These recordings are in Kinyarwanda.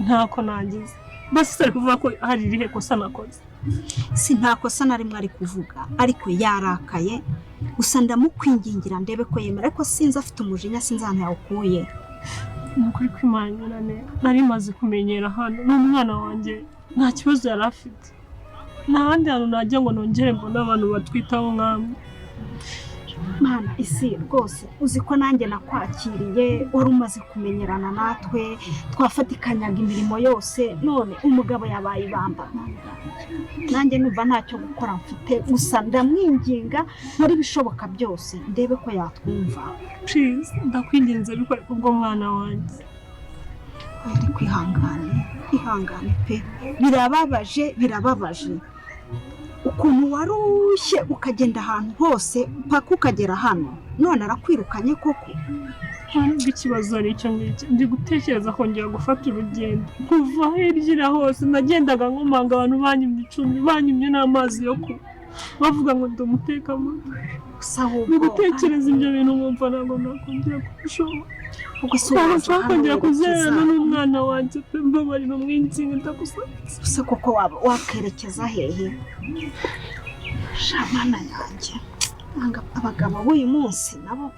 Ntako nagize. Basi se ari kuvuga ko hari irihe kosa nakoze? Si nta kosa na rimwe ari kuvuga, ariko yarakaye. Gusa ndamukwingingira ndebe ko yemera, ariko sinzi, afite umujinya, sinzi ahantu yawukuye. Ni ukuri kw'Imana nari maze kumenyera hano n'umwana wanjye, nta kibazo yari afite. Nta handi hantu najya ngo nongere mbone abantu batwitaho nkamwe. Mana isi rwose, uzi ko nanjye nakwakiriye wari umaze kumenyerana natwe, twafatikanyaga imirimo yose, none umugabo yabaye ibamba. Nanjye numva ntacyo gukora mfite, gusa ndamwinginga nkora ibishoboka byose ndebe ko yatwumva. Please, ndakwinginze, bikore kubwo mwana wanjye. Ariko ihangane, ihangane pe, birababaje, birababaje ukuntu warushye ukagenda ahantu hose paka ukagera hano, none arakwirukanye koko. Nta nubwo ikibazo ari icyo ngicyo. Ndi gutekereza kongera gufata urugendo kuva hirya hose nagendaga nkomanga abantu, banyimye icumbi, banyimye n'amazi yo kunywa, bavuga ngo ndi umutekamutwe. Gusa ahubwo Ndi gutekereza ibyo bintu nkumva ntabwo nakongera kubishobora. Ubwo se Ntabwo waza nshobora hano kongera werekeza? kuzererana n'umwana wanjye pe. Mbabarira, umwinginge, ndagusabye. Gusa koko waba wakerekeza hehe? Shamana yanjye, nanga abagabo b'uyu munsi nabo.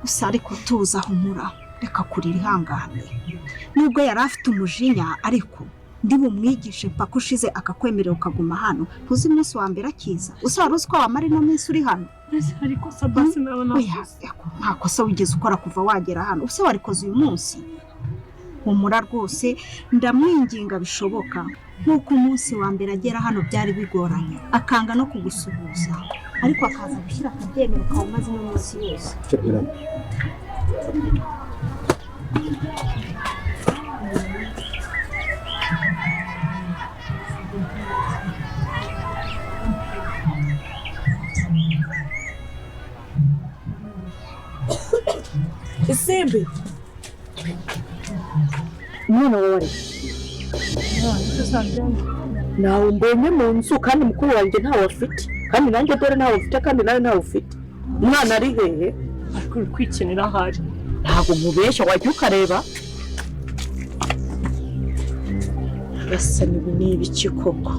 Gusa ariko tuza, humura, reka kurira, ihangane. Nubwo yari afite umujinya, ariko ndi bumwigishe mpaka ushize akakwemerera ukaguma hano. Ntuzi umunsi wa mbere akiza usa, wari uzi ko wamara ino minsi uri hano? Ese hari ikosa basi naba Oya. nakoze? Nta kosa wigeze ukora kuva wagera hano. Ubuse warikoze uyu munsi? Humura rwose, ndamwinginga bishoboka. Nk'uko umunsi wa mbere agera hano byari bigoranye, akanga no kugusuhuza, ariko akaza gushyira akabyemera ukaba umaze ino minsi yose. Isimbi, umwana wawe ari ntawe mbonye mu nzu, kandi mukuru wanjye ntawe afite, kandi nanjye dore ntawe ufite, kandi nawe ntawe ufite. Umwana ari hehe? Ariko uri kwikinira ahari. Ntabwo nkubeshya, wajya ukareba. Ese ibi ni ibiki koko?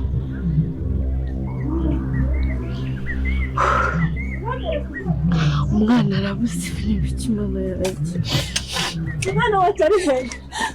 Umwana arabuze. Ibi ni ibiki, Mana yanjye? Umwana wanjye ari hehe?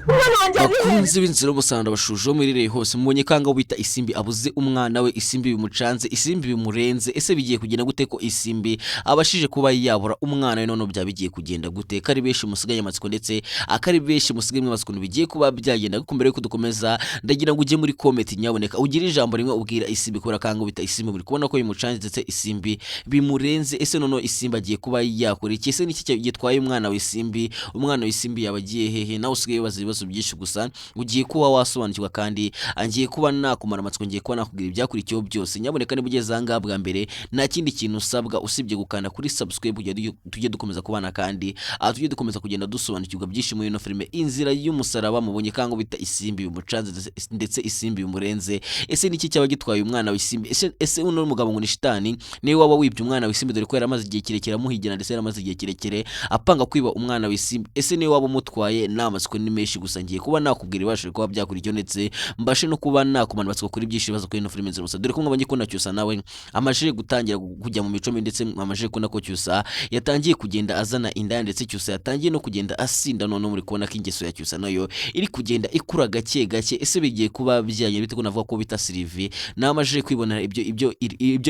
Umwana wanjye ari hehe? Bakunzi b'inzira y'umusaruro, bashuje muherereye hose, mubonye kanga wita Isimbi abuze umwana we. Isimbi bimucanze, Isimbi bimurenze. Ese bigiye kugenda gute ko Isimbi abashije kuba yabura umwana we? None byaba bigiye kugenda gute, ko ari benshi musigaye amatsiko, ndetse akari benshi musigaye mwibaza ukuntu bigiye kuba byagenda? Ariko mbere yuko dukomeza, ndagira ngo ujye muri comment, nyaboneka ugire ijambo rimwe ubwira Isimbi, kubera kanga wita Isimbi muri kubona ko bimucanze ndetse Isimbi bimurenze. Ese noneho Isimbi agiye kuba yakora iki? Ese niki gitwaye umwana w'Isimbi? Umwana w'Isimbi yaba agiye hehe? Nawe usigaye wibaza ibibazo byinshi, gusa ugiye kuba wasobanukirwa, kandi ngiye kuba nakumara amatsiko, ngiye kuba nakubwira ibyakurikiyeho byose. Nyaboneka niba ugeze aha ngaha bwa mbere, nta kindi kintu usabwa usibye gukanda kuri subscribe kugira tujye dukomeza kubana, kandi tujye dukomeza kugenda dusobanukirwa byinshi muri ino filime Inzira y'Umusaraba. Mubonye kandi bita Isimbi bimucanze ndetse Isimbi bimurenze. Ese niki cyaba gitwaye umwana w'Isimbi? Ese uno mugabo ngo ni shitani, niwe waba wibye umwana w'Isimbi? Dore ko yari amaze igihe kirekire amuhigira, ndetse yari amaze igihe kirekire apanga kwiba umwana w'Isimbi. Ese niwe waba umutwaye? Ni amatsiko ni menshi, gusa ngiye kuba nakubwira ibashije kuba byakurikiyeho, ndetse mbashe no kuba nakumana amatsiko kuri byinshi bibazo kuri ino filime Inzira y'Umusaraba. Dore ko mwabonye ko na Cyusa nawe amajije gutangira kujya mu mico mibi, ndetse amajije kubona ko Cyusa yatangiye kugenda azana indaya, ndetse Cyusa yatangiye no kugenda asinda. Noneho muri kubona ko ingeso ya Cyusa nayo iri kugenda ikura gake gake. Ese bigiye kuba byagenda bite ko navuga ko bita Sylvie nawe amajije kwibonera ibyo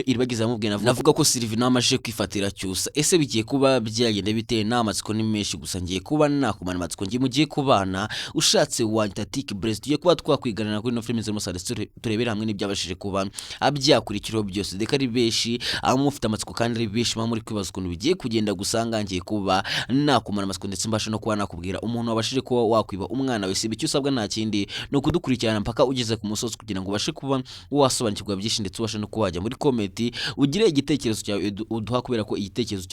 Iribagiza yamubwiye? Navuga ko Sylvie nawe amajije kwifatira Cyusa. Ese bigiye kuba byagenda bite? Ni amatsiko ni menshi, gusa ngiye kuba nakumana amatsiko ngiye mugiye kubana. Ushatse wanyita Tiki Blaze, tugiye kuba twakwiganira kuri ino filime Inzira y'Umusaraba, ndetse turebere hamwe n'ibyabashije kuba byakurikiraho byose. Reka ari benshi abo mufite amatsiko, kandi ari benshi muba muri kwibaza ukuntu bigiye kugenda. Gusa ngiye kuba nakumara amatsiko, ndetse mbasha no kuba nakubwira umuntu wabashije kuba wakwiba umwana we. Si icyo usabwa nta kindi, ni ukudukurikirana mpaka ugeze ku musozi, kugira ngo ubashe kuba wasobanukirwa byinshi, ndetse ubashe no kuba wajya muri comment ugire igitekerezo cyawe uduha, kubera ko igitekerezo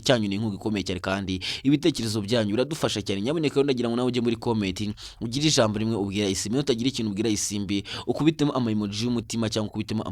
cyanyu ni inkunga ikomeye cyane, kandi ibitekerezo byanyu biradufasha cyane. cyane. Nyabuneka rero ndagira ngo nawe ujye muri comment ugire ijambo rimwe ubwira Isimbi. Nutagira ikintu ubwira Isimbi, ukubitemo ama emoji y'umutima cyangwa ukubitemo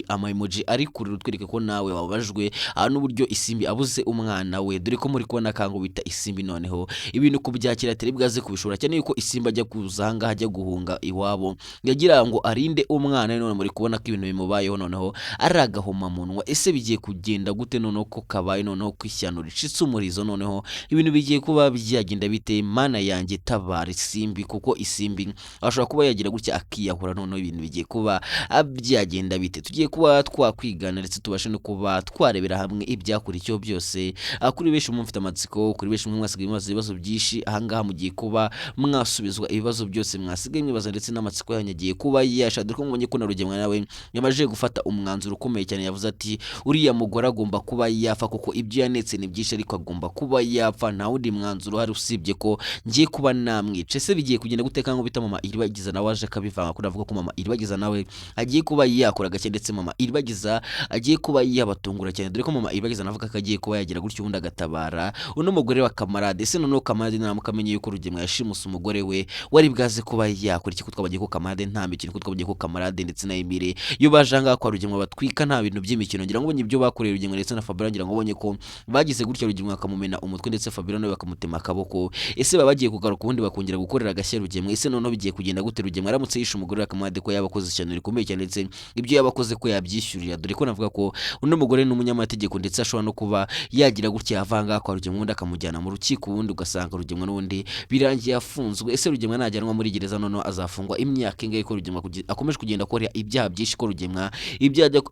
ama emoji ari kurira, utwereke ko nawe wababajwe aha n'uburyo Isimbi abuze umwana we, dore ko muri kubona kango bita Isimbi noneho ibintu kubyakira atari bwaze kubishobora cyane, yuko Isimbi ajya kuza ahangaha, ajya guhunga iwabo, yagira ngo arinde umwana we. None muri kubona ko ibintu bimubayeho noneho ari agahomamunwa. Ese bigiye kugenda gute noneho ko kabaye, noneho ko ishyano ricitse umurizo? Noneho ibintu bigiye kuba byagenda bite? Mana yanjye, tabara Isimbi, kuko Isimbi ashobora kuba yagira gutya akiyahura. Noneho ibintu bigiye kuba byagenda bite? Tugiye kuba twakwigana ndetse tubashe no kuba twarebera hamwe ibyakurikiyeho byose. Kuri benshi mufite amatsiko, kuri benshi mwasigaye mwibaza ibibazo byinshi, ahangaha mugiye kuba mwasubizwa ibibazo byose mwasigaye mwibaza, ndetse n'amatsiko yanyu agiye kuba yasha, dore ko mubonye ko na Rugemwa nawe yamaze gufata umwanzuro ukomeye cyane. Yavuze ati: "Uriya mugore agomba kuba yapfa, kuko ibyo yanetse ni byinshi, ariko agomba kuba yapfa. Nta wundi mwanzuro uhari usibye ko ngiye kuba namwica." Ese bigiye kugenda gute kandi bita mama Iribagiza nawe aje akabivanga? Ko navuga ko mama Iribagiza nawe agiye kuba yakora gake, ndetse mama Iribagiza agiye kuba yabatungura cyane, dore ko mama Iribagiza navuga ko agiye kuba yagira gutyo ubundi agatabara uno mugore wa Kamarade. Ese noneho Kamarade naramuka amenye yuko Rugemwa yashimuse umugore we, wari bwaze kuba yakora iki? Ko twabagiye ko Kamarade nta mikino, ko twabagiye ko Kamarade ndetse na Emile iyo baje ahangaha kwa Rugemwa batwika, nta bintu by'imikino. Ngira ngo ubonye ibyo bakoreye Rugemwa ndetse na Fabiola, ngira ngo ubonye ko bagize gutya Rugemwa bakamumena umutwe, ndetse Fabiola nawe bakamutema akaboko. Ese baba bagiye kugaruka ubundi bakongera gukorera agashya Rugemwa? Ese noneho bigiye kugenda gute? Rugemwa aramutse yishe umugore wa Kamarade, ko yaba akoze ishyano rikomeye cyane, ndetse ibyo yaba akoze ko yabyishyurira, dore ko navuga ko uno mugore ni umunyamategeko, ndetse ashobora no kuba yagira gutya yava ahangaha kwa Rugemwa ubundi akamujyana mu rukiko, ubundi ugasanga Rugemwa n'ubundi birangiye afunzwe. Ese Rugemwa najyanwa muri gereza noneho azafungwa imyaka ingahe, ko Rugemwa akomeje kugenda akora ibyaha byinshi, ko Rugemwa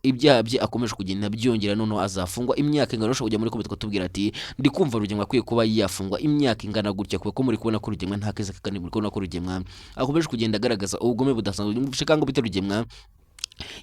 ibyaha bye akomeje kugenda byongera? Noneho azafungwa imyaka ingana? Ushobora kujya muri comment ukatubwira ati: "Ndi kumva Rugemwa akwiye kuba yafungwa imyaka ingana gutya," kuko muri kubona ko Rugemwa nta keza, kandi muri kubona ko Rugemwa akomeje kugenda agaragaza ubugome budasanzwe. Mwumvishe kandi bita Rugemwa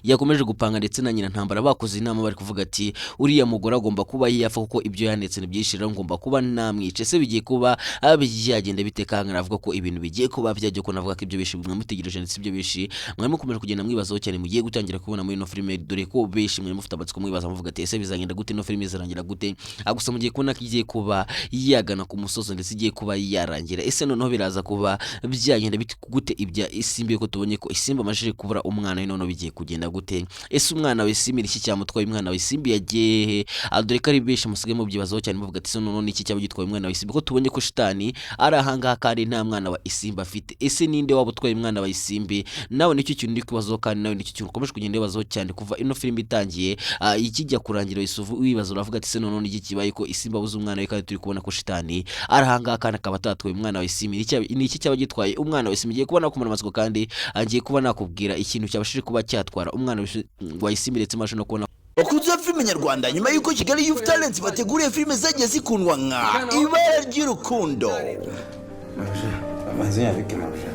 yakomeje gupanga ndetse na nyina Ntambara bakoze inama, bari kuvuga ati: "Uriya mugore agomba kuba yapfa, kuko ibyo yanetse ni byinshi, rero ngomba kuba namwica." Ese bigiye kuba byagenda bite? Kandi avuga ko ibintu bigiye kuba byajya, ko navuga ko ibyo benshi mwamutegereje, ndetse ibyo benshi mwari mukomeje kugenda mwibazaho cyane mugiye gutangira kubona muri ino filime, dore ko benshi mwari mufite amatsiko, mwibaza muvuga ati: "Ese bizagenda gute? Ino filime izarangira gute?" Gusa mugiye kubona ko igiye kuba yagana ku musozo, ndetse igiye kuba yarangira. Ese noneho biraza kuba byagenda bite gute ibya Isimbi, ko tubonye ko Isimbi amajije kubura umwana we? Noneho bigiye kugenda gute? Ese umwana wa Isimbi ni iki cyamutwaye? Umwana wa Isimbi yagiye he? Dore ko ari benshi musigaye mubyibazaho cyane, muvuga ati: "Ese noneho ni iki cyaba gitwaye umwana wa Isimbi, ko tubonye ko shitani ari ahangaha kandi nta mwana wa Isimbi afite? Ese ninde waba utwaye umwana wa Isimbi?" Nawe nicyo kintu ndi kwibazaho, kandi nawe nicyo kintu ukomeje kugenda wibazaho cyane kuva ino filime itangiye, ikijya kurangira wisuvu wibaza, uravuga ati: "Ese noneho ni iki kibaye ko Isimbi abuze umwana we, kandi turi kubona ko shitani ari ahangaha kandi akaba atatwaye umwana wa Isimbi? Ni iki cyaba gitwaye umwana wa Isimbi?" Ngiye kuba nakumara amatsiko, kandi agiye kuba nakubwira ikintu cyabashije kuba cyatwara umwana wa Isimbi, ndetse mbashe no kubona Bakunzi ba filime nyarwanda, nyuma y'uko Kigali Youth Talent bateguriye filime zagiye zikundwa nka Ibara ry'Urukundo, Mabuja, yabike mabuja.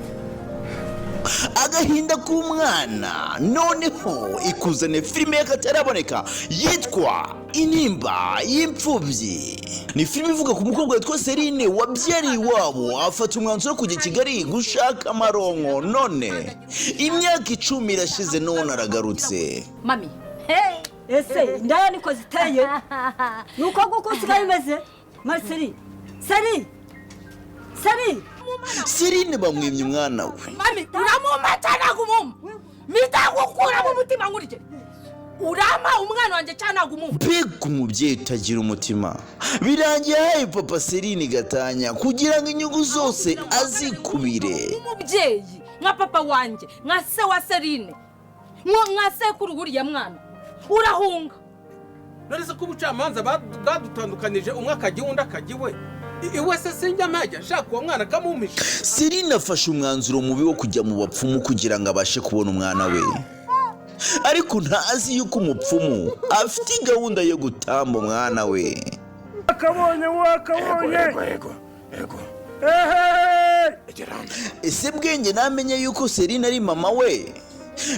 Agahinda k'Umwana, noneho ikuzaniye filime y'akataraboneka yitwa Intimba y'Imfubyi. Ni filime ivuga ku mukobwa witwa Serine wabyariye iwabo, afata umwanzuro wo kujya i Kigali gushaka amaronko, none imyaka 10 irashize, none aragarutse. Mami. Ese indaya niko ziteye? Ni uko nguko usigaye umeze, Mariseri? Seri, Seri! Serine bamwimye umwana we. Mami, uramumpa cyangwa ntabwo umumpa? Mpita mu mutima nkurye. Urampa umwana wanjye cyangwa ntabwo umumpa? Mbega umubyeyi utagira umutima! Birangiye ahaye papa Serine gatanya kugira ngo inyungu zose azikubire. Nk'umubyeyi, nka papa wanjye, nka se wa Serine, nka sekuru w'uriya mwana, urahunga. None se ko ubucamanza bwadutandukanije, umwe akajya iwe undi akajya iwe, iwe se sinjya mpajya nshaka uwo mwana akamumpisha? Serine afashe umwanzuro mubi wo kujya mu bapfumu kugira ngo abashe kubona umwana we, ariko ntazi yuko umupfumu afite gahunda yo gutamba umwana we. Wakabonye, wakabonye! Yego yego. Ehe! Ese Bwenge namenye yuko Serine ari mama we,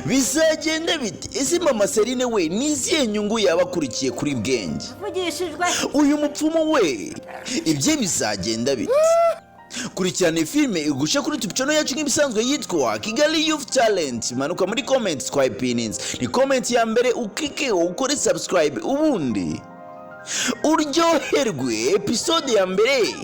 bizagenda bite? Ese mama Serine we ni izihe nyungu yaba akurikiye kuri Bwenge? Mvugishijwe. Uyu mupfumu we ibye bizagenda bite? Kurikirana iyi filime igushe kuri YouTube channel yacu nk'ibisanzwe yitwa Kigali Youth Talent. Manuka muri comment, twayipininze, ni comment ya mbere, ukike ukore subscribe, ubundi uryoherwe episode ya mbere.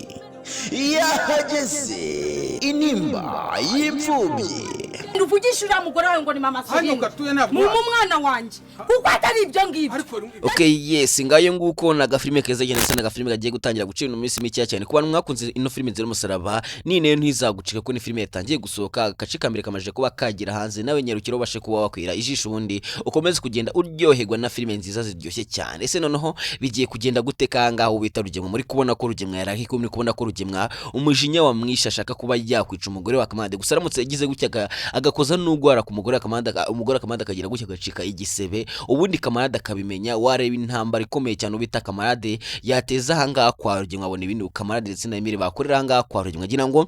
Yahageze Intimba y'Imfubyi. Uvugisha uriya mugore wawe ngo ni mama Hano Serine. gatuye ntabwo Mumpe umwana wanjye, kuko atari ibyo ngibyo. Ariko Okay, yes, ngayo nguko ni agafilime keza cyane ndetse n'agafilime kagiye gutangira gucira mu minsi mikeya cyane. Ku bantu mwakunze ino filime Inzira y'Umusaraba, ni nayo ntizagucika ko ni filime yatangiye gusohoka, agace ka mbere kamaze kuba kagera hanze. Nawe nyarukiro ubashe kuba wakwira ijisho, ubundi ukomeze kugenda uryoherwa na filime nziza ziryoshye cyane. Ese noneho bigiye kugenda gute kangaho bita Rugemwa? Muri kubona ko Rugemwa yarahiko, muri kubona ko Rugemwa umujinya wamwishe, ashaka kuba yakwica umugore wa Kamande. Gusa aramutse yagize gutya agakoza n'ugwara ku mugore wa Kamande, umugore wa Kamande akagira gutya agacika igisebe, ubundi Kamarade akabimenya, wareba intambara ikomeye cyane ubita Kamarade yateza ahangaha kwa Rugemwa. Abona ibintu Kamarade ndetse na Emile bakorera ahangaha kwa Rugemwa, agira ngo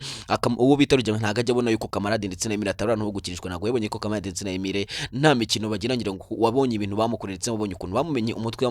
uwo bita Rugemwa ntabwo ajya abona yuko Kamarade ndetse na Emile atari abantu bo gukinishwa. Ntabwo yabonye ko Kamarade ndetse na Emile nta mikino bagira. Ngira ngo wabonye ibintu bamukoreye, ndetse wabonye ukuntu bamumenye umutwe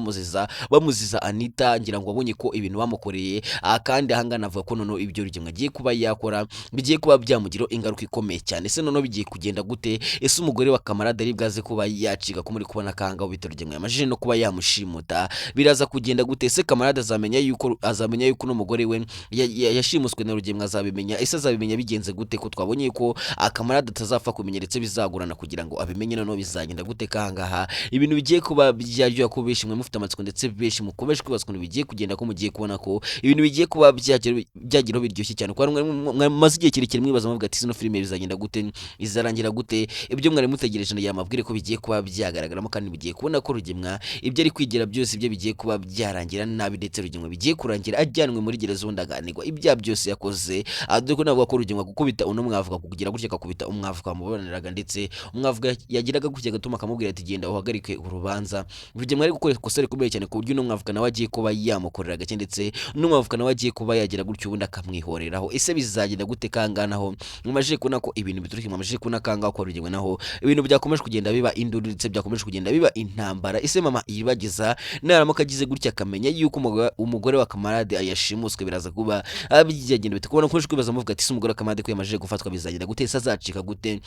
bamuziza Anita. Ngira ngo wabonye ko ibintu bamukoreye. Kandi ahangaha navuga ko noneho ibyo Rugemwa agiye kuba yakora bigiye kuba byamugiraho ingaruka ikomeye cyane. Ese noneho bigiye kugenda gute? Ese umugore wa Kamarade ari bwaze kuba yacika ko muri kubona kanga bita Rugemwa yamajije no kuba yamushimuta? Biraza kugenda gute? Ese Kamarade azamenya yuko uno mugore we yashimuswe na Rugemwa? Azabimenya? Ese azabimenya bigenze gute, ko twabonye ko Kamarade atazapfa kumenya, ndetse bizagorana kugira ngo abimenye? Noneho bizagenda gute kangaha? Ibintu bigiye kuba byaryoha ko benshi mwe mufite amatsiko, ndetse benshi mukomeje kwibaza ukuntu bigiye kugenda, ko mugiye kubona ko ibintu bigiye kuba byageraho biryoshye cyane. Kuko mwari mumaze igihe kirekire mwibaza, muvuga ati: "Zino filime bizagenda gute? Izarangira gute?" Ibyo mwari mutegereje, ndagira amabwire ko bigiye kuba byagaragaramo, kandi mugiye kubona ko Rugemwa ibyo ari kwigira byose ibyo bigiye kuba byarangira nabi, ndetse Rugemwa bigiye kurangira ajyanwe muri gereza, ubundi aganirwa ibyaha byose yakoze. Dore ko navuga ko Rugemwa gukubita uno mwavuga, kugira gutya akakubita umwavuga wamuburaniraga, ndetse umwavuga yagiraga gutya agatuma akamubwira ati: "Genda uhagarike urubanza." Rugemwa ari gukora ikosa rikomeye cyane, ku buryo uno mwavuga nawe agiye kuba yamukorera gake, ndetse uno mwavuga nawe agiye kuba yagira gutyo ubundi akamwihoreraho. Ese bizagenda gute kanganaho? Mumajije kubona ko ibintu bituruka, mumajije kubona kangaho kwa Rugemwa naho ibintu byakomeje kugenda biba induru, ndetse byakomeje kugenda biba intambara. Ese mama Iribagiza naramuka agize gutya akamenya yuko umugore wa Kamarade yashimuswe, biraza kuba byagenda bite? Kubona nkomeje kwibaza muvuga ati: "Ese umugore wa Kamarade ko yamajije gufatwa, bizagenda gute? Ese azacika gute?"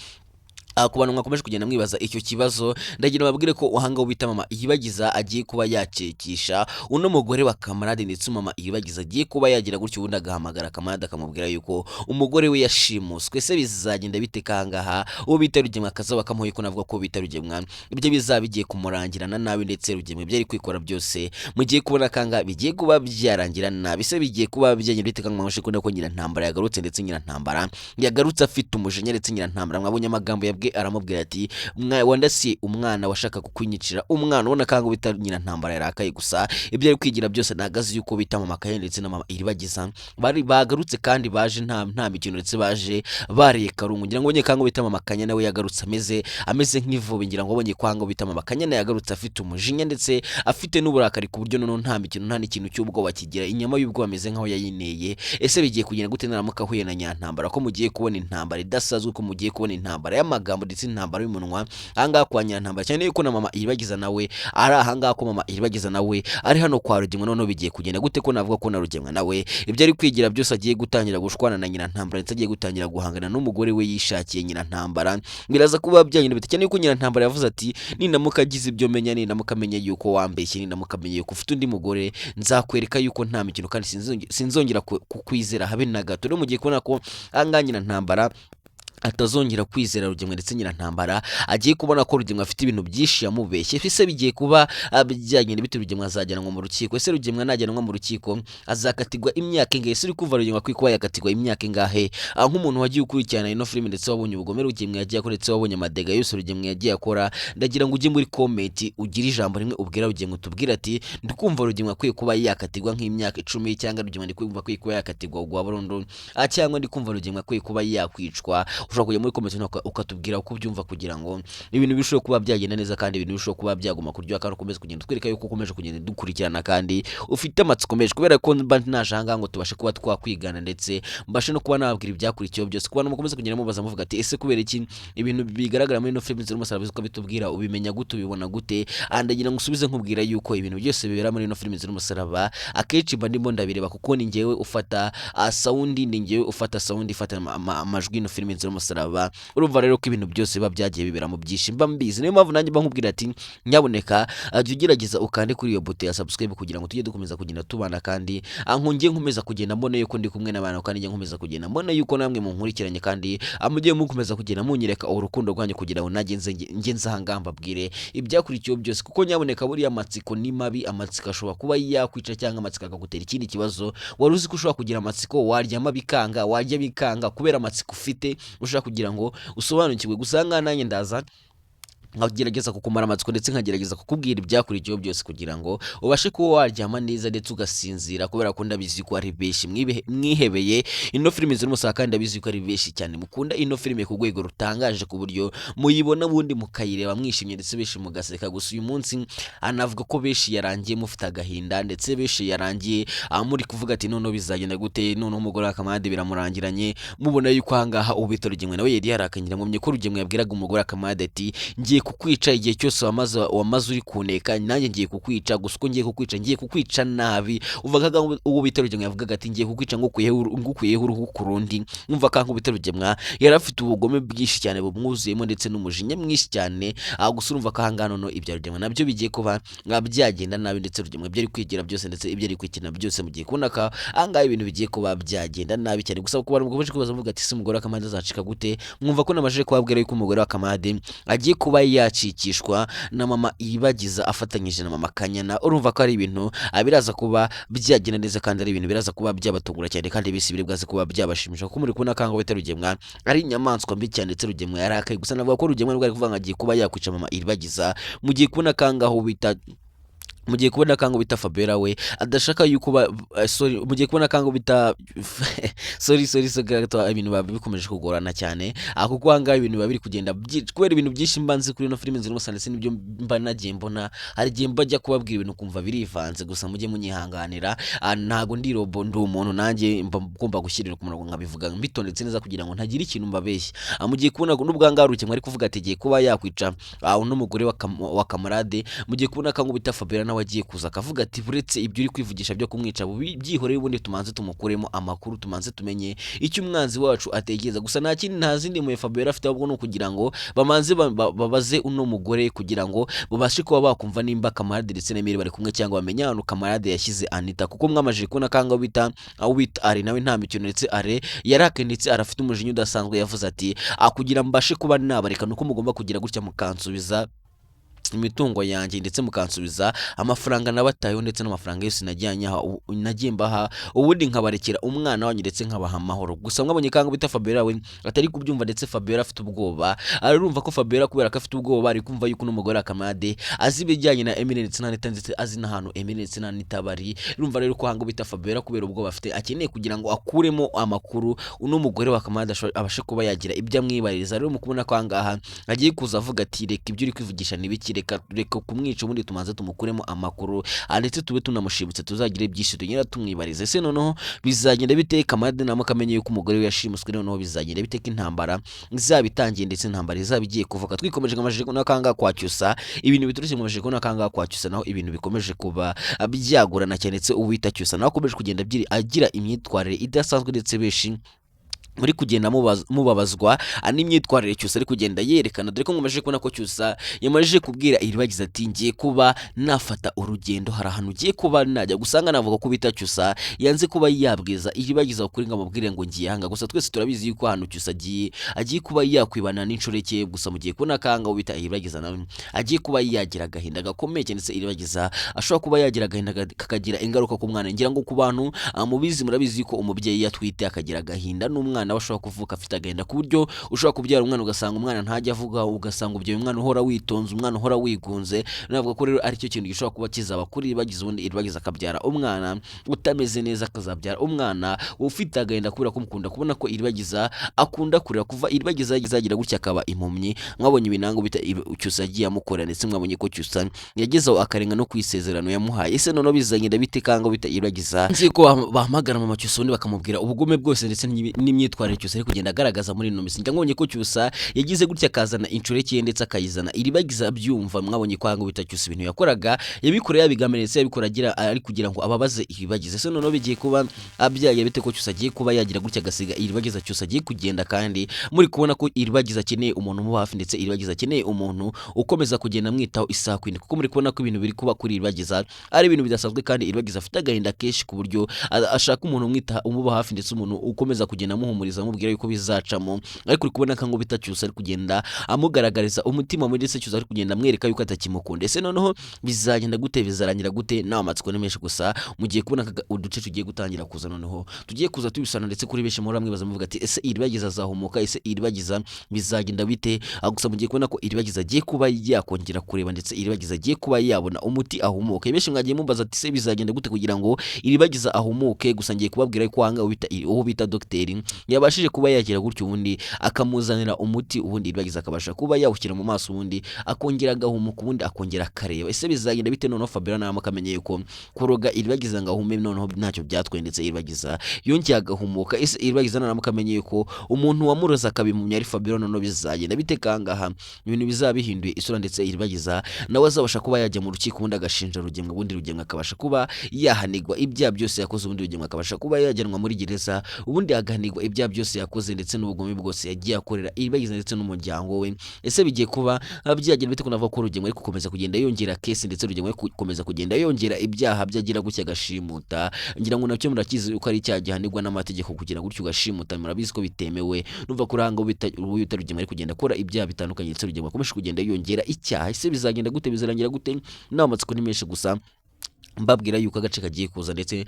Ku bantu mwakomeje kugenda mwibaza icyo kibazo, ndagira babwire ko uhanga bita mama Iyibagiza agiye kuba yakekisha uno mugore wa Kamarade, ndetse mama Iyibagiza agiye kuba yagira gutyo ubundi agahamagara Kamarade akamubwira yuko umugore we yashimuswe. Ese bizagenda bite kangaha? Uwo bita Rugemwa akaza bakamuha, ko navuga ko bita Rugemwa ibyo bizaba bigiye kumurangirana nabi, ndetse Rugemwa ibyo ari kwikora byose mugiye kubona kanga bigiye kuba byarangira nabi. Ese bigiye kuba byagenda bite kanga? Mwabashe kubona ko Nyirantambara yagarutse, ndetse Nyirantambara yagarutse afite umujinya, ndetse Nyirantambara mwabonye amagambo yabwe, aramubwira ati: "Wandasiye umwana, washaka kukunyicira umwana." Ubona kanga bita Nyirantambara yarakaye, gusa ibyo ari kwigira byose nagazi yuko bita mama Kaye ndetse na mama Iribagiza bari bagarutse, kandi baje nta mikino, ndetse baje bariye karungu. Ngira ngo ubonye kanga bita mama Kanya nawe yagarutse ameze nk'ivubi. Ngira ngo ubonye kwanga bita mama Kanya yagarutse afite umujinya, ndetse afite n'uburakari, ku buryo noneho nta mikino, nta n'ikintu cy'ubwoba kigira, inyama y'ubwoba ameze nkaho yayineye. Ese bigiye kugenda gute naramuka ahuye na Nyantambara, ko mugiye kubona intambara idasanzwe, ko mugiye kubona intambara y'amagambo ndetse intambara y'umunwa ahangaha kwa Nyantambara, cyane yuko na mama Iribagiza nawe ari ahangaha, ko mama Iribagiza nawe ari hano kwa Rugemwa? Noneho bigiye kugenda gute, ko navuga ko na Rugemwa nawe ibyo ari kwigira byose agiye gutangira gushwana na Nyirantambara, ndetse agiye gutangira guhangana n'umugore we yishakiye Nyirantambara? Biraza kuba byagenda bite, cyane yuko Nyirantambara yavuze ati: "Ninamuka agize ibyo menya, ninamuka amenye yuko wambeshye, ninamuka amenye yuko ufite undi mugore, nzakwereka yuko nta mikino kandi sinzongera kukwizera habe na gato." Rero mugiye kubona ko ahangaha Nyirantambara atazongera kwizera Rugemwa, ndetse Nyirantambara agiye kubona ko Rugemwa afite ibintu byinshi yamubeshye. Ese bigiye kuba byagenda bite? Rugemwa azajyanwa mu rukiko. Ese Rugemwa najyanwa mu rukiko azakatirwa imyaka ingahe? Ese uri kumva Rugemwa akwiye kuba yakatirwa imyaka ingahe? Nk'umuntu wagiye ukurikirana ino filime, ndetse wabonye ubugome Rugemwa yagiye akora, ndetse wabonye amadega yose Rugemwa yagiye akora, ndagira ngo ujye muri comment ugire ijambo rimwe ubwira Rugemwa, utubwire ati: "Ndikumva Rugemwa akwiye kuba yakatirwa nk'imyaka 10," cyangwa "Rugemwa ndi kumva akwiye kuba yakatirwa ugwa burundu," cyangwa "Ndi kumva Rugemwa akwiye kuba yakwicwa." Ushobora kujya muri comment ukatubwira uko ubyumva, kugira ngo ibintu birusheho kuba byagenda neza, kandi ibintu birusheho kuba byaguma kuryoha, kandi ukomeze kugenda utwereka yuko ukomeje kugenda dukurikirana kandi ufite amatsiko menshi, kubera ko mba naje ahangaha ngo tubashe kuba twakwigana, ndetse mbashe no kuba nababwira ibyakurikiyeho byose. Kuba mukomeze kugenda mubaza muvuga ati: "Ese kubera iki ibintu bigaragara muri ino filime zirimo umusaraba ukabitubwira? Ubimenya gute? Ubibona gute?" Ndagira ngo usubize nkubwira yuko ibintu byose bibera muri ino filime zirimo umusaraba akenshi mba ndimo ndabireba, kuko ni njyewe ufata sound, ni njyewe ufata sound, ifata amajwi ino filime zirimo. z'umusaraba. Urumva rero ko ibintu byose biba byagiye bibera mu byinshi, mba mbizi. Niyo mpamvu nanjye mba nkubwira ati nyaboneka jya ugerageza ukande kuri iyo buto ya subscribe kugira ngo tujye dukomeza kugenda tubana, kandi nkungiye nkomeza kugenda mbona yuko ndi kumwe n'abantu, kandi njye nkomeza kugenda mbona yuko namwe munkurikiranye, kandi mujye mukomeza kugenda munyereka urukundo rwanyu kugira ngo nanjye nze njye nze aha ngaha mbabwire ibyakurikiyeho byose. Kuko nyaboneka buriya amatsiko ni mabi, amatsiko ashobora kuba yakwica cyangwa amatsiko akagutera ikindi kibazo. Wari uzi ko ushobora kugira amatsiko, waryama bikanga, warya bikanga kubera amatsiko ufite ushaka kugira ngo usobanukirwe. Gusa aha ngaha nanjye ndaza nkagerageza kukumara amatsiko, ndetse nkagerageza kukubwira ibyakurikiyeho byose kugira ngo ubashe kuba waryama neza ndetse ugasinzira, kubera ko ndabizi ko ari benshi mwihebeye ino filime ziri umusaka, kandi ndabizi ko ari benshi cyane mukunda ino filime ku rwego rutangaje, ku buryo muyibona ubundi mukayireba mwishimye ndetse benshi mugaseka. Gusa uyu munsi anavuga ko benshi yarangiye mufite agahinda, ndetse benshi yarangiye muri kuvuga ati noneho bizagenda gute, noneho umugore wa Kamade biramurangiranye. Mubona yuko ahangaha ubu bita Rugemwe nawe yari yarakanye. Mwumye ko Rugemwe yabwiraga umugore wa Kamade ati ngiye kukwica igihe cyose wamaze uri kuneka, nanjye ngiye kukwica, gusa uko ngiye kukwica ngiye kukwica nabi. Umva kaga uwo bita Rugemwe yavugaga ati ngiye kukwica ngukuyeho uruhu ku rundi. Umva kanka bita Rugemwa yari afite ubugome bwinshi cyane bumwuzuyemo ndetse n'umujinya mwinshi cyane. Gusa urumva ko ahangaha noneho ibya Rugemwe nabyo bigiye kuba byagenda nabi, ndetse Rugemwe ibyo ari kwigira byose ndetse ibyo ari kwikina byose mugiye kubona ko ahangaha ibintu bigiye kuba byagenda nabi cyane. Gusa ku bantu mukomeje kwibaza muvuga ati ese umugore wa Kamade azacika gute, mwumva ko nabashije kubabwira yuko umugore wa Kamade agiye kuba yacikishwa na mama Iribagiza afatanyije na mama Kanyana. Urumva ko ari ibintu biraza kuba byagenda neza, kandi ari ibintu biraza kuba byabatungura cyane, kandi bisi biri bwaze kuba byabashimisha, kuko muri kubona kango bita Rugemwa ari inyamaswa mbi cyane, ndetse Rugemwa yarakaye. Gusa navuga ko Rugemwa nubwo ari kuvuga ngo agiye kuba yakwica mama Iribagiza, mugiye kubona kangaho bita mugiye kubona kango bita Fabiola we adashaka yuko ba sorry, mugiye kubona kango bita sorry sorry sorry gato, ibintu biba bikomeje kugorana cyane, kuko ahangaha ibintu biba biri kugenda kubera ibintu byinshi mba nzi kuri ino filime nzira ndetse n'ibyo mba nagiye mbona, hari igihe mba njya kubabwira ibintu kumva birivanze. Gusa mujye munyihanganira, ntago ndi robo, ndi umuntu nanjye mba ngomba gushyirira ku murongo nkabivuga mbitondetse neza kugira ngo ntagira ikintu mbabeshya. Mugiye kubona n'ubwangaha Rukemwa ari kuvuga ati agiye kuba yakwica uno mugore wa Kamarade, mugiye kubona kango bita Fabiola nawe agiye kuza akavuga ati buretse ibyo uri kwivugisha byo kumwica byihorere, ubundi tumanze tumukuremo amakuru, tumanze tumenye icyo umwanzi wacu atekereza. Gusa nta kindi, nta zindi mpuhwe Fabiola afite, ahubwo ni ukugira ngo bamanze babaze uno mugore kugira ngo babashe kuba bakumva nimba Kamarade ndetse na Emile bari kumwe, cyangwa bamenye ahantu Kamarade yashyize Anita. Kuko mwamajije kubona kanga bita aho bita Are nawe nta mikino, ndetse Are yarakaye ndetse arafite umujinya udasanzwe. Yavuze ati kugira mbashe kuba nabareka nuko mugomba kugira gutya mukansubiza imitungo yanjye, ndetse mukansubiza amafaranga nabatayeho, ndetse n'amafaranga yose nagiye mbaha, ubundi nkabarekera umwana wanyu ndetse nkabaha amahoro. Gusa mwabonye kanga bita Fabiola we atari kubyumva, ndetse Fabiola afite ubwoba. Arumva ko Fabiola kubera ko afite ubwoba ari kumva yuko n'umugore wa Kamade azi ibijyanye na Emile ndetse na Anita, ndetse azi n'ahantu Emile ndetse na Anita bari. Urumva rero ko hanga bita Fabiola kubera ubwoba afite akeneye kugira ngo akuremo amakuru uno mugore wa Kamade abashe kuba yagira ibyo amwibariza. Rero mu kubona ko ahangaha agiye kuza avuga ati reka ibyo uri kwivugisha ni biki, reka kumwica, ubundi tumanze tumukuremo amakuru, ndetse tube tunamushibutse tuzagire byinshi tugenda tumwibariza. Ese noneho bizagenda bite Kamade na Mukamenye yuko umugore we yashimuswe? Noneho bizagenda bite ko intambara izaba itangiye, ndetse intambara izaba igiye kuvuka? Twikomeje amajije n'akanga kwa Cyusa, ibintu biturutse mu majije n'akanga kwa Cyusa, naho ibintu bikomeje kuba byagorana cyane, ndetse uwita Cyusa nawe akomeje kugenda agira imyitwarire idasanzwe, ndetse benshi muri kugenda mubabazwa n'imyitwarire Cyusa ari kugenda yerekana, dore ko mumaze kubona ko Cyusa yamajije kubwira Iribagiza ati ngiye kuba nafata urugendo, hari ahantu ugiye kuba najya. Gusanga navuga ko bita Cyusa yanze kuba yabwiza Iribagiza ukuri ngo amubwire ngo ngiye hanga. Gusa twese turabizi yuko ahantu Cyusa agiye kuba yakwibana n'inshoreke. Gusa mugiye kubona kanga bita Iribagiza nawe agiye kuba yagira agahinda gakomeye cyane, ndetse Iribagiza ashobora kuba yagira agahinda kakagira ingaruka ku mwana. Ngira ngo ku bantu mubizi, murabizi yuko umubyeyi yatwite akagira agahinda n'umwana we ashobora kuvuka afite agahinda, ku buryo ushobora kubyara umwana ugasanga umwana ntajya avuga, ugasanga ubyaye umwana uhora witonze, umwana uhora wigunze. Navuga ko rero aricyo kintu gishobora kuba kizaba kuri Iribagiza, ubundi Iribagiza akabyara umwana utameze neza, akazabyara umwana ufite agahinda kubera ko mukunda kubona ko Iribagiza akunda kurira. Kuva Iribagiza yagira gutya akaba impumyi, mwabonye ibinango bita Cyusa yagiye amukorera, ndetse mwabonye ko Cyusa yagezeho akarenga no ku isezerano yamuhaye. Ese noneho bizagenda bite kanga bita Iribagiza? Nzi ko bahamagara mama Cyusa ubundi bakamubwira ubugome bwose ndetse n'imyitwarire imyitwarire Cyusa ari kugenda agaragaza muri ino minsi. Mwabonye ko Cyusa yagize gutya akazana inshoreke ye ndetse akayizana Iribagiza abyumva. Mwabonye ko ahangaha bita Cyusa ibintu yakoraga yabikoreye yabigambiriye, ndetse yabikora agira ari kugira ngo ababaze Iribagiza. Ese noneho bigiye kuba abyaye bite ko Cyusa agiye kuba yagira gutya agasiga Iribagiza, Cyusa agiye kugenda, kandi muri kubona ko Iribagiza akeneye umuntu umuba hafi, ndetse Iribagiza akeneye umuntu ukomeza kugenda amwitaho isaha ku yindi, kuko muri kubona ko ibintu biri kuba kuri Iribagiza ari ibintu bidasanzwe, kandi Iribagiza afite agahinda kenshi ku buryo ashaka umuntu umwita umuba hafi, ndetse umuntu ukomeza kugenda amuhumuriza, amubwira yuko bizacamo. Ariko uri kubona ko ngo bita Cyusa ari kugenda amugaragariza umutima mubi, ndetse Cyusa ari kugenda amwereka yuko atakimukunda. Ese noneho bizagenda gute, bizarangira gute? Nawe amatsiko ni menshi. Gusa mugiye kubona uduce tugiye gutangira kuza, noneho tugiye kuza tubisana, ndetse kuri benshi muri mwibaza muvuga ati: "Ese Iribagiza azahumuka? Ese Iribagiza bizagenda bite?" Gusa mugiye kubona ko Iribagiza agiye kuba yakongera kureba, ndetse Iribagiza agiye kuba yabona umuti ahumuke. Benshi mwagiye mumbaza ati: "Se bizagenda gute kugira ngo Iribagiza ahumuke?" Gusa ngiye kubabwira ko ahanga uwo bita dogiteri yabashije kuba yagira gutyo, ubundi akamuzanira umuti, ubundi Iribagiza akabasha kuba yawushyira mu maso, ubundi akongera agahumuka, ubundi akongera akareba. Ese bizagenda bite noneho Fabiola nawe akamenye yuko kuroga Iribagiza ngo ahume noneho ntacyo byatwaye, ndetse Iribagiza yongeye agahumuka? Ese Iribagiza noneho akamenye yuko umuntu wamuroze akabimumya ari Fabiola, noneho bizagenda bite kangaha ibintu bizaba bihinduye isura, ndetse Iribagiza nawe azabasha kuba yajya mu rukiko, ubundi agashinja Rugemwe, ubundi Rugemwe akabasha kuba yahanigwa ibyaha byose yakoze, ubundi Rugemwe akabasha kuba yajyanwa muri gereza, ubundi agahanigwa ibyaha byose yakoze ndetse n'ubugome bwose yagiye akorera Iribagiza ndetse n'umuryango we? Ese bigiye kuba byagenda bite ko navuga ko Rugemwe ari gukomeza kugenda yongera case, ndetse Rugemwe ari gukomeza kugenda yongera ibyaha byagira gutya agashimuta? Ngira ngo nacyo murakizi yuko ari icyaha gihanirwa n'amategeko, kugira gutyo ugashimuta, murabizi ko bitemewe. Numva ko uranga uwo bita Rugemwe ari kugenda akora ibyaha bitandukanye, ndetse Rugemwe akomeje kugenda yongera icyaha. Ese bizagenda gute, bizarangira gute? Nawe amatsiko ni menshi. Gusa mbabwira yuko agace kagiye kuza, ndetse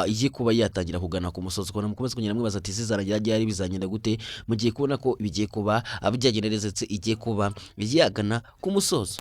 igiye kuba yatangira kugana ku musozi, ukabona mukomeza kugenda mwibaza ati: "Zizarangira ryari? Bizagenda gute?" Mugiye kubona ko bigiye kuba byagenda neza, ndetse igiye kuba yagana ku musozo.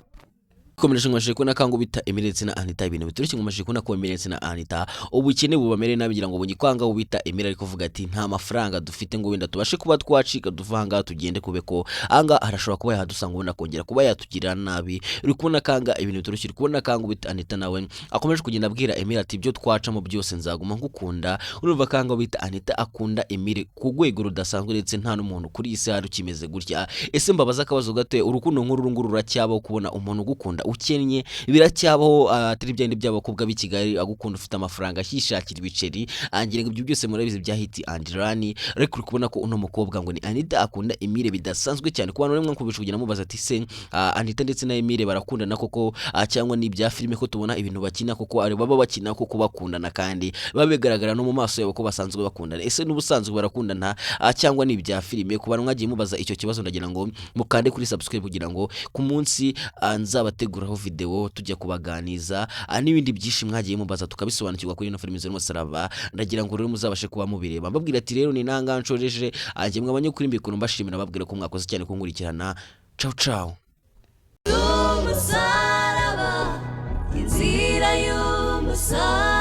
Komereje nkomeje kubona ko bita Emile ndetse na Anita ibintu bitoroshye. Nkomeje kubona ko Emile ndetse na Anita ubukene bubamere nabi. Ngira ngo ubonye kwanga bita Emile ari kuvuga ati: "Nta mafaranga dufite ngo wenda tubashe kuba twacika duva ahangaha tugende, kube ko ahangaha arashobora kuba yahadusanga, ubona akongera kuba yatugirira nabi." Uri kubona kanga ibintu bitoroshye. Uri kubona kanga bita Anita nawe akomeje kugenda abwira Emile ati: "Ibyo twacamo byose nzaguma ngukunda." Urumva kanga bita Anita akunda Emile ku rwego rudasanzwe, ndetse nta n'umuntu kuri iyi si hari ukimeze gutya. Ese mbabaza akabazo gato, urukundo nk'uru nguru ruracyabaho? Kubona umuntu ugukunda ukennye biracyabaho? Atari bya bindi by'abakobwa b'i Kigali, agukunda ufite amafaranga yishakira ibiceri. Ngira ngo ibyo byose murabizi bya hit and run. Ariko uri kubona ko uno mukobwa ngo ni Anita akunda Emile bidasanzwe cyane. Ku bantu rimwe mwakomeje kugenda mubaza ati: "Se Anita ndetse na Emile barakundana koko, cyangwa ni ibya filime, ko tubona ibintu bakina koko ari baba bakina koko bakundana, kandi biba bigaragara no mu maso yabo ko basanzwe bakundana? Ese n'ubusanzwe barakundana, cyangwa ni ibya filime?" Ku bantu mwagiye mubaza icyo kibazo, ndagira ngo mukande kuri subscribe kugira ngo ku munsi nzabateguraho video tujya kubaganiza n'ibindi byinshi mwagiye mubaza tukabisobanukirwa kuri ino filime z'umusaraba. Ndagira ngo rero muzabashe kuba mubireba. Mbabwira ati rero ni nanga nshojeje anjye mwabanye kuri mbikuru, mbashimira, babwira ko mwakoze cyane kunkurikirana. Ciao ciao. Y'umusaraba, inzira y'umusaraba.